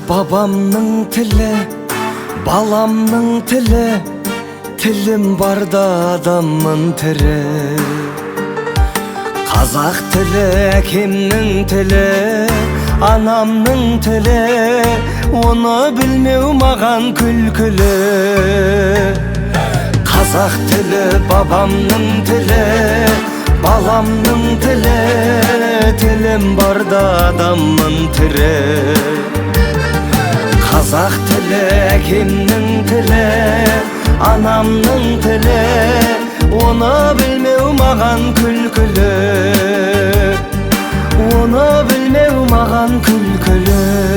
Бабамның тілі, баламның тілі, тілім барда адаммын тірі. Қазақ тілі әкемнің тілі, анамның тілі, оны білмеу маған күлкілі. Қазақ тілі бабамның тілі, баламның тілі, тілім барда адаммын тірі. Қазақ тілі әкемнің тілі, анамның тілі, оны білмеу маған күлкілі. Оны білмеу маған күлкілі.